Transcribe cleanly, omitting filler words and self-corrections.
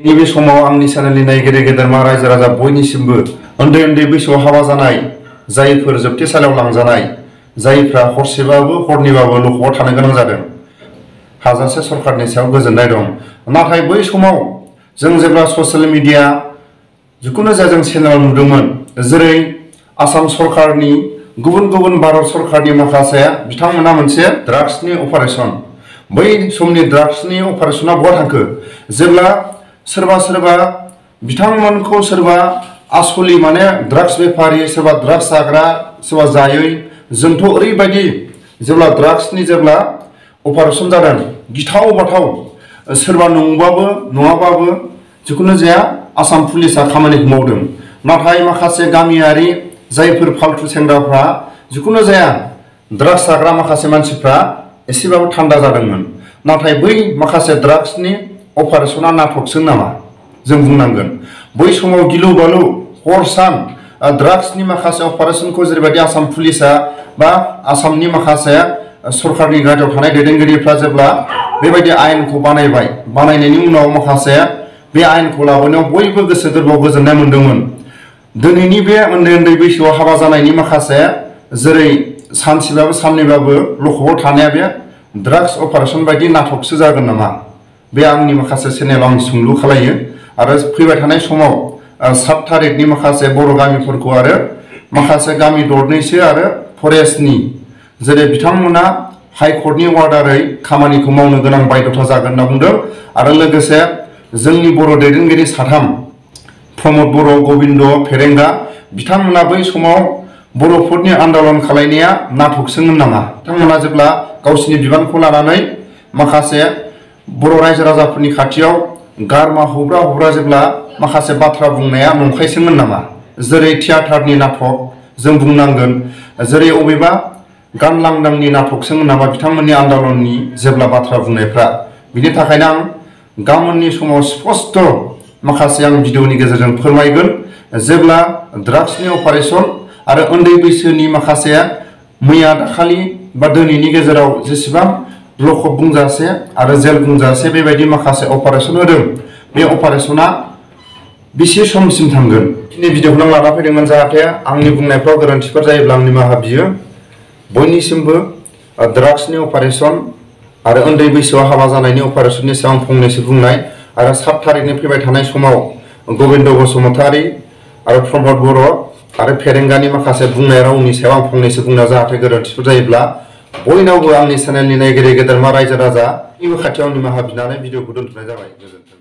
नैबे समाव आंनि चेनेलनि नायगिरि गेदेरमा रायजो राजा बयनिसिमबो उन्दै उन्दै बैसोआव हाबा जानाय जायफोर जोबथेसालियाव लांजानाय जायफ्रा हरसेबाबो हरनैबाबो लखबआव थानो गोनां जादों हाजासे सरकारनि सायाव गोजोननाय दं। नाथाय बै समाव जों जेब्ला ससियेल मिडिया जिखुनु जाया जों चेनेल नुदोंमोन जेरै आसाम सरकारनि गुबुन गुबुन भारत सरकारनि माखासे बिथांमोना मोनसे ड्राग्सनि अपारेशन बै समनि ड्राग्सनि अपारेशना बहा थांखो जेब्ला सोरबा सोरबा बिथांमोनखौ सोरबा आसलि माने ड्राग्स बेफारि सोरबा ड्राग्स जाग्रा सोरबा जायै जोंथ' ओरैबायदि जेब्ला ड्राग्सनि जेब्ला अपारेशन जादों गिथाव बाथाव सोरबा नंबाबो नङाबाबो जिखुनु जाया आसाम पुलिसा खामानिखौ मावदों। नाथाय माखासे गामियारि जायफोर फालतु सेंग्राफ्रा जिखुनु जाया ड्राग्स जाग्रा माखासे मानसिफ्रा एसेबाबो थान्दा जादोंमोन। नाथाय बै माखासे ड्राग्सनि अपारेशना नाटकसो नामा जों बुंनांगोन। बै समाव गिलु बालु हर सान ड्राग्सनि माखासे अपारेशनखौ जेरैबायदि आसाम पुलिसा बा आसामनि माखासे सरकारनि गाहायाव थानाय दैदेनगिरिफ्रा जेब्ला बेबायदि आयेनखौ बानायबाय बानायनायनि उनाव माखासे बे आयेनखौ लाबोनायाव बयबो गोसो गोरबोआव गोजोननाय मोन्दोंमोन। दिनैनि बे उन्दै उन्दै बैसोआव हाबा जानायनि माखासे जेरै सानसेबाबो साननैबाबो लखबआव थानाया बे ड्राग्स अपारेशन बायदि नाटकसो जागोन नामा बे आंनि माखासे चेनेलाव आं सोंलु खालायो। आरो फैबाय थानाय समाव 7 थारिखनि माखासे बर' गामिफोरखौ आरो माखासे गामि दरनैसो आरो फरेस्टनि जेरै बिथांमोना हाइकर्टनि अर्डारै खामानिखौ मावनो गोनां बायध'था जागोन होनना बुंदों। आरो लोगोसे जोंनि बर' दैदेनगिरि 3 प्रमद बर' गबिन्द फेरेंगा बिथांमोना बै समाव बर'फोरनि आन्दलन खालायनाया नाटकसोमोन नामा बिथांमोना जेब्ला गावसिनि बिबानखौ लानानै माखासे बर' रायजो राजाफोरनि खाथियाव गारमा हब्रा हब्रा जेब्ला माखासे बाथ्रा बुंनाया नंखायसोमोन नामा जेरै थियाटारनि नाटक जों बुंनांगोन जेरै अबेबा गान लांदांनि नाटकसोमोन नामा बिथांमोननि आन्दलननि जेब्ला बाथ्रा बुंनायफ्रा। बिनि थाखायनो आं गाबोननि समाव स्पष्ट माखासे आं भिडिअनि गेजेरजों फोरमायगोन जेब्ला ड्राग्सनि अपारेशन आरो उन्दै बैसोनि माखासे मैया दाखालि बा दिनैनि गेजेराव जेसेबां लकअप बुंजासे आरो जेल बुंजासे बेबायदि माखासे अपारेशन होदों बे अपारेशना बेसे समसिम थांगोन दिनै भिडिअखौ आं लाना फैदोंमोन जाहाथे आंनि बुंनायफ्राव गोरोन्थिफोर जायोब्ला आं निमाहा बियो। बयनिसिमबो ड्राग्सनि अपारेशन आरो उन्दै बैसोआव हाबा जानायनि अपारेशननि सायाव आं फंनैसो बुंनाय आरो 7 थारिखनि फैबाय थानाय समाव गबिन्द बसुमतारी आरो प्रमद बर' आरो फेरेंगानि माखासे बुंनाय रावनि सायाव आं फंनैसो बुंना जाहाथे गोरोन्थिफोर जायोब्ला बयनावबो आंनि चेनेलनि नायगिरि गेदेरमा रायजो राजा खाथियाव निमाहा बिनानै भिडिअखौ दोनथ'नाय जाबाय। गोजोन्थों।